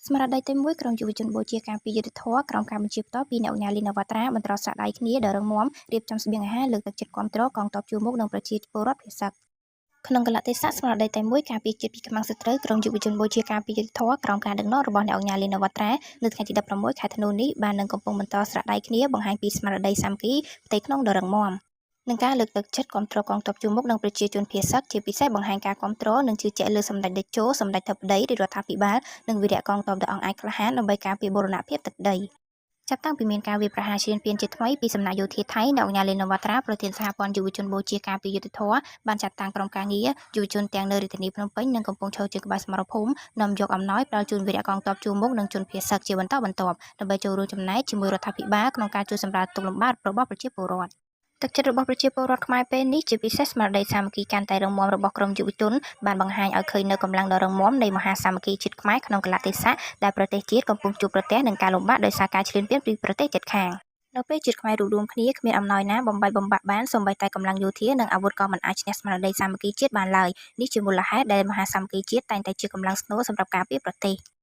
ស្មារតីតែមួយក្រុមយុវជនបូជាការពារយុត្តិធម៌ក្រោមការបញ្ជាផ្ទាល់ពីអ្នកឧកញ៉ាលីនណាវ៉ាត្រាបន្តស្រាក់ដៃគ្នាដ៏រឹងមាំរៀបចំស្បៀងអាហារលើកទឹកចិត្តគាំទ្រកងទ័ពជួរមុខនិងប្រជាពលរដ្ឋភៀសសឹកក្នុងកលៈទេសៈស្មារតីតែមួយការពារជាតិពីខ្មាំងសត្រូវក្រុមយុវជនបូជាការពារយុត្តិធម៌ក្រោមការដឹកនាំរបស់អ្នកឧកញ៉ាលីនណាវ៉ាត្រានៅថ្ងៃទី16ខែធ្នូនេះបាននឹងកំពុងបន្តស្រាក់ដៃគ្នាបង្ហាញពីស្មារតីសាមគ្គីផ្ទៃក្នុងដ៏រឹងមាំនឹងការលើកទឹកចិត្តគាំទ្រកងទ័ពជួរមុខនិងប្រជាជនភៀសសឹកជាពិសេសបង្ហាញការគាំទ្រនិងជឿជាក់លើសម្ដេចតេជោសម្ដេចធិបតីរាជរដ្ឋាភិបាលនិងវីរៈកងទ័ពដ៏អង់អាចក្លាហានដើម្បីការពារបូរណភាពទឹកដីចាប់តាំងពីមានការវាយប្រហារឈ្លានពានជាថ្មីពីសំណាក់យោធាថៃអ្នកឧកញ៉ាលីនណាវ៉ាត្រាប្រធានសហព័ន្ធយុវជនបូជាការពារយុត្តិធម៌បានចាត់តាំងក្រុមការងារយុវជនទាំងនៅរាជធានីភ្នំពេញនិងកំពុងឈរជើងក្បែរសមរភូមិនាំយកអំណោយផ្ដល់ជូនវីរៈកងទ័ពជួរមុខនិងជនភៀសសឹកជាបន្តបន្ទាប់ដើម្បីចូលរួមចំណែកជាមួយរដ្ឋាភិបាលក្នុងការជួយសម្រាលទុក្ខលំបាករបស់ប្រជាពលរដ្ឋទឹកចិត្តរបស់ប្រជាពលរដ្ឋខ្មែរពេលនេះជាពិសេសស្មារតីសាមគ្គីកាន់តែរឹងមាំរបស់ក្រុមយុវជនបានបង្ហាញឲ្យឃើញនូវកម្លាំងដ៏រឹងមាំនៃមហាសាមគ្គីជាតិខ្មែរក្នុងកាលៈទេសៈដែលប្រទេសជាតិកំពុងជួបប្រទះនឹងការលំបាកដោយសារការឈ្លានពានពីប្រទេសជិតខាងនៅពេលជាតិខ្មែររួបរួមគ្នាគ្មានអំណោយណាបំបែកបំបាក់បានសូម្បីតែកម្លាំងយោធានិងអាវុធក៏មិនអាចឈ្នះស្មារតីសាមគ្គីជាតិបានឡើយនេះជាមូលហេតុដែលមហាសាមគ្គីជាតិតែងតែជាកម្លាំងស្នូលសម្រាប់ការពារប្រទេស។